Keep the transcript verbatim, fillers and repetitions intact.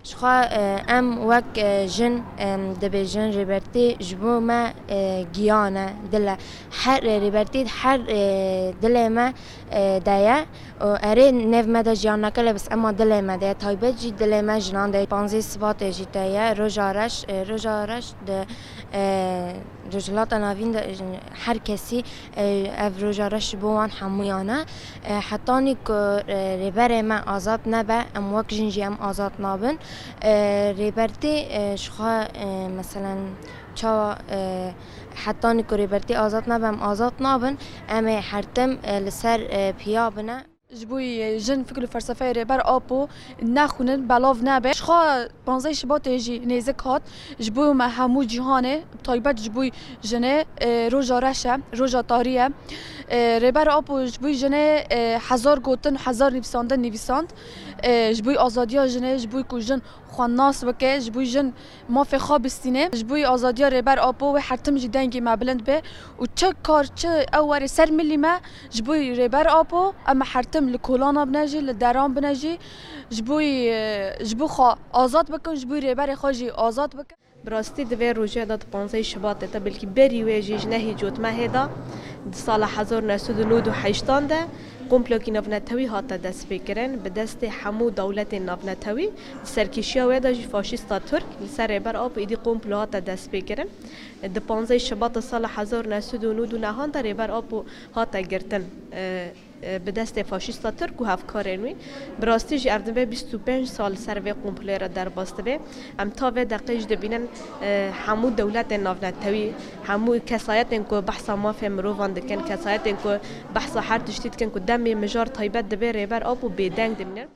Jixwe, e, em wek, e, jin, em, dibêjin, Rêbertî ji bo me, e, giyan e, dil e. Her, e, Rêbertî her, e, dilê me, e, de ye. Û erê nêv me de jiyan nake, lê bes ema dilê me de ye. Taybet jî dilê me jinan de ye. Panzdeh Sibatê jî te ye. Roja reş, e, roja reş di, e, Rojhilata Navîn de, e, her kesî, e, ev roja reş ji bo wan hemûyan e. E, hetanî ku, e, rêberê me azad nebe, em wek jin jî em azad nabin. E, Rêbertî, e, jixwe, e, meselen, çawa, e, hetanî ku Rêbertî azad nebe, em azad nabin. Em ê her tim, e, li ser, e, piya bine. Ji bo jin fikr û felsefeyê Rêber Apo nexwînin, belav nebe. Jixwe panzdeh Şibatê jî nêzik hat. Ji bo me hemû cîhanê, taybet ji bo jinê, e, roja reş e, roja tarî ye. E, Rêber Apo ji bo jinê, e, hezar gotin, hezar nivîsandin nivîsand. E, ji bo azadiya jinê, ji bo ku jin xwe nas bike, ji bo jin mafê xwe bistîne. Ji bo azadiya Rêber Apo wê her tim jî dengê me bilind be û çi kar, çi ew were ser milî me, ji bo Rêber Apo em her tim li kolana bine jî, li deran bine jî, ji bo, ji bo xwe azad bikin, ji bo rêberê xwe jî azad bikin. Bi rastî di vê rojê de, di panzdeh Şibatê de, belkî berî wê jî ji nehê cotmehê de, di sala hezar neh sed û nod û heştan de komplokî navnetewî hate destpêkirin, bi destê hemû dewletên navnetewî, di serkêşiya wê de jî faşîsta Tirk li ser Rêber Apo êdî komplo hate destpêkirin. Di panzdeh Şibata sala hezar neh sed û nod û nehan de Rêber Apo hate girtin, e, e, bi destê faşîsta Tirk û hevkarên wî. Bi rastî jî ev dibe bîst û pênc sal li ser vê komployê re derbas dibe. Em ta vê deqê jî dibînin, e, hemû dewletên navnetewî, hemû kesayetên ku behsa mafê mirovan dikin, kesayetên ku behsa her tiştî dikin ku demê mijar taybet dibe Rêber Apo bêdeng dimînin.